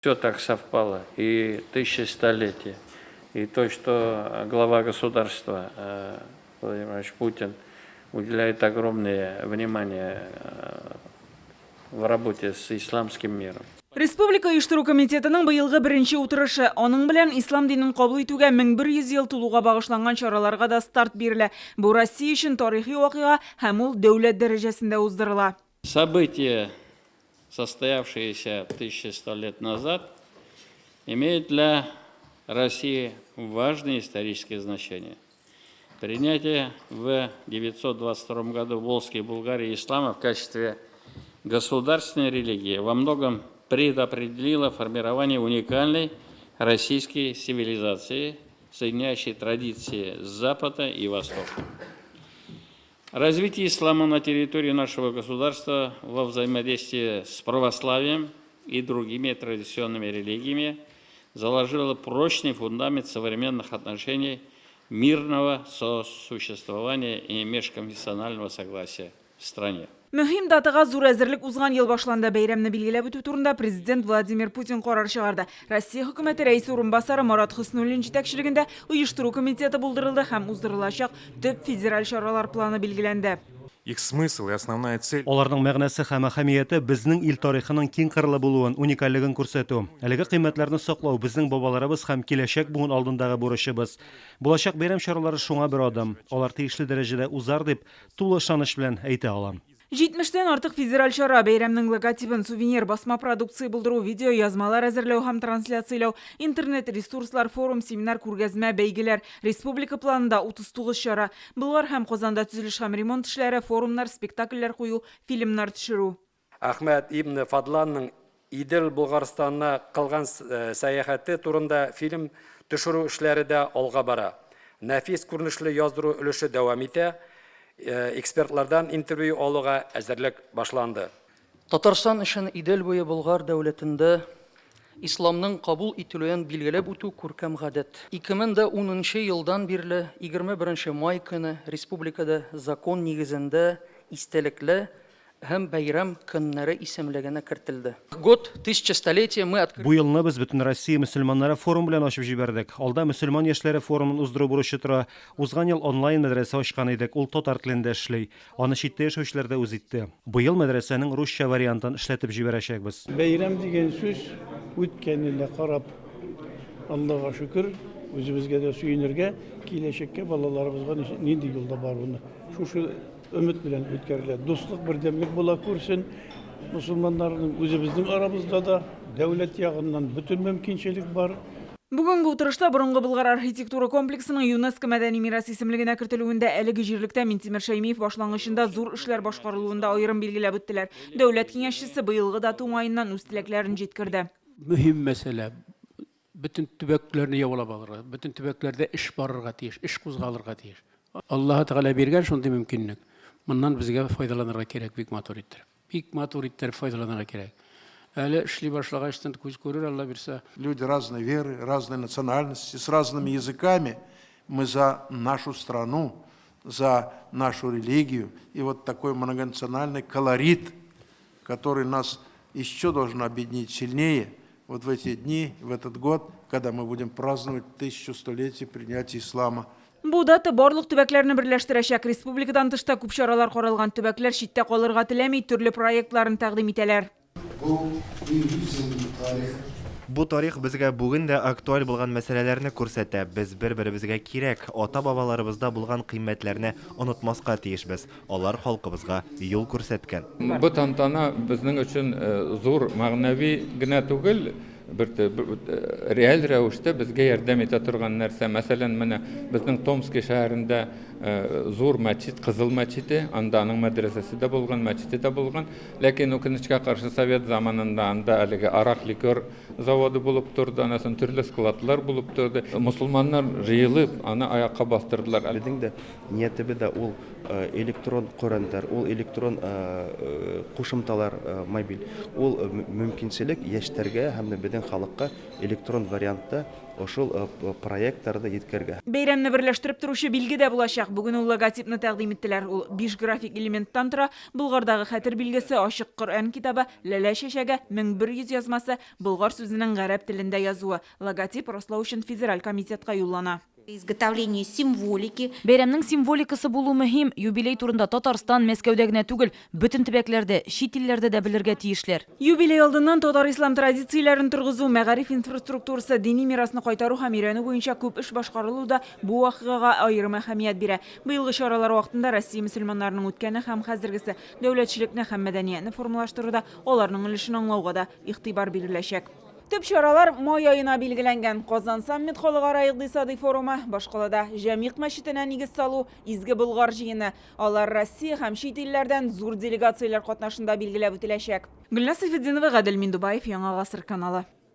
Все так совпало, и тысячелетие, и то, что глава государства Владимир Владимирович Путин уделяет огромное внимание в работе с исламским миром. Республика оештыру комитетының быелгы беренче утырышы. Аның белән ислам динен кабул итүгә 1100 ел тулуга багышланган чараларга да старт бирелә. Бу Россия өчен тарихи вакыйга һәм ул дәүләт дәрәҗәсендә уздырыла. Событие, состоявшееся 1100 лет назад, имеет для России важное историческое значение. Принятие в 922 году Волжской Булгарии ислама в качестве государственной религии во многом предопределило формирование уникальной российской цивилизации, соединяющей традиции Запада и Востока. Развитие ислама на территории нашего государства во взаимодействии с православием и другими традиционными религиями заложило прочный фундамент современных отношений мирного сосуществования и межконфессионального согласия в стране. Мөһим датага зур әзерлек узган ел башланды. Бәйрәмне билгеләп үтү турында Президент Владимир Путин карар чыгарды. Россия Хөкүмәте Рәисе урынбасары Марат Хөснуллин җитәкчелегендә оештыру комитеты булдырылды һәм уздырылачак төп федераль чаралар планы билгеләнде. Их смысл и основная цель. Аларның мәгънәсе һәм әһәмияте, безнең ил тарихының киңкырлы булуын, уникальлеген күрсәтү. Әлеге кыйммәтләрне саклау, безнең бабаларыбыз һәм киләчәк буын алдындагы бурычыбыз. Булачак бәйрәм чаралары шуңа бер адым. Алар тиешле дәрәҗәдә узар дип, тулы ышаныч белән әйтә алам. Җитмештән артык федераль чара, бәйрәмнең логотибын, сувенир, басма продукция булдыру, видеоязмалар әзерләү һәм трансляцияләү, интернет-ресурслар, форум, семинар, күргәзмә, бәйгеләр. Республика планында, 39 чара. Болгар һәм Казанда төзелеш һәм ремонт эшләре, форумнар, спектакльләр кую, фильмнар төшерү. Әхмәт ибне Фадланның Идел Болгарстанына кылган сәяхәте турында фильм төшерү эшләре дә алга бара. Нәфис күренешле яздыру өлеше дәвам итә, экспертлардан интервью алуга әзерлек башланды. Татарстан өчен Идел буе Болгар дәүләтендә Исламның кабул ителүен билгеләп үтү күркәм гадәт. 2010 нчы елдан бирле 21 нче май көне республикада закон нигезендә истәлекле һәм бәйрәм көннәре исемлегенә кертелде. Год тысячестолетия мы открыли. Бу елны без Бөтенроссия мөселманнары форумы белән ачып җибәрдек. Алда мөселман яшьләре форумын уздыру бурычы тора. Узган ел онлайн мәдрәсә ачкан идек, ул татар телендә эшли. Аны читтә яшәүчеләр дә үз итте. Быел мәдрәсәнең русча вариантын эшләтеп җибәрәчәкбез. Бәйрәм дигән сүз үткәненә карап, Аллага шөкер, үзебезгә дә сөенергә, киләчәккә балаларыбызга нинди юлда баруны шушы Өмет белән үткәрелә. Дуслык, бердәмлек була күрсен. Мусульманнарның үзебезнең арабызда да дәүләт ягыннан бөтен мөмкинчелек бар. Бүгенге утырышта Борынгы Болгар архитектура комплексының ЮНЕСКО мәдәни мирас исемлегенә кертелүен дә, әлеге җирлектә Минтимер Шәймиев башлангычында зур эшләр башкарылуын да аерым билгеләп үттеләр. Дәүләт киңәшчесе быелгы дата уңаеннан үз теләкләрен җиткерде. Мөһим мәсьәлә, бөтен төбәкләрне яулап алырга, бөтен төбәкләрдә эш барырга тиеш, эш кузгалырга тиеш. Аллаһы Тәгалә биргән шундый мөмкинлек. Моннан безгә файдаланырга кирәк бик матур иттереп. Бик матур иттереп файдаланырга кирәк. Әле эшли башлагачтын күз күрер, Алла бирса. Люди разной веры, разной национальности, с разными языками. Мы за нашу страну, за нашу религию. И вот такой многонациональный колорит, который нас еще должен объединить сильнее вот в эти дни, в этот год, когда мы будем праздновать 1100-летие принятия ислама. Бу дата барлык төбәкләрне берләштерәчәк. Республикадан тыш та күп чаралар каралган. Төбәкләр читтә калырга теләми, төрле проектларын тәкъдим итәләр. Бу 1100 еллык тарих. Бу тарих безгә бүген дә актуаль булган мәсьәләләрне күрсәтә. Без бер-беребезгә кирәк, ата-бабаларыбызда булган кыйммәтләрне онытмаска тиешбез. Алар халкыбызга юл күрсәткән. Бу тантана безнең өчен зур мәгънәви генә түгел, бер реаль рәвештә безгә ярдәм итә торган нәрсә. Мәсәлән, менә безнең Томски шәһәрендә зур мәчет, Кызыл мәчете, анда аның мәдрәсәсе дә булган, мәчете дә булган. Ләкин, үкенечкә каршы, совет заманында анда әлеге арак-ликер заводы булып торды, аннан соң төрле складлар булып торды. Мосылманнар җыелып, аны аякка бастырдылар. Безнең дә Ниятебез дә ул электрон Коръәннәр, ул электрон кушымталар мобиль. Ул мөмкинчелек яшьләргә һәм дә безнең бөтен халыкка электрон вариантта ошол проектларды еткергә. Бәйрәмне берләштереп торучы билге дә булачак. Бүген ул логотипны тәкъдим иттеләр. Ул биш график элементтан тора, Болгардагы хәтер билгесе, ачык Коръән китабы, ләлә чәчәге, 1100 язмасы, Болгар сүзенең гарәп телендә язуы. Логотип раслау өчен федераль комитетка юллана. Изготовление символики. Бәйрәмнең символикасы булу мөһим. Юбилей турында Татарстан, Мәскәүдә генә түгел, бөтен төбәкләрдә, чит илләрдә дә белергә тиешләр. Юбилей алдыннан татар-ислам традицияләрен торгызу, мәгариф инфраструктурасы, дини мирасны кайтару һәм өйрәнү буенча күп эш башкарылу да бу вакыйгага аерым әһәмият бирә. Быелгы чаралар вакытында Россия мөселманнарының үткәне һәм хәзергесе, дәүләтчелекне һәм мәдәниятне формалаштыруда аларның өлешен аңлауга да игътибар биреләчәк. Төп чаралар май аена билгеләнгән. Казан Саммит халыкара икътисадый форумы, башкалада Җәмигъ мәчетенә нигез салу, Изге Болгар җыены. Алар Россия һәм чит илләрдән зур делегацияләр катнашында билгеләп үтеләчәк. Гөлназ Сәйфетдинова, Гадел Миндубаев, Яңа Гасыр каналы.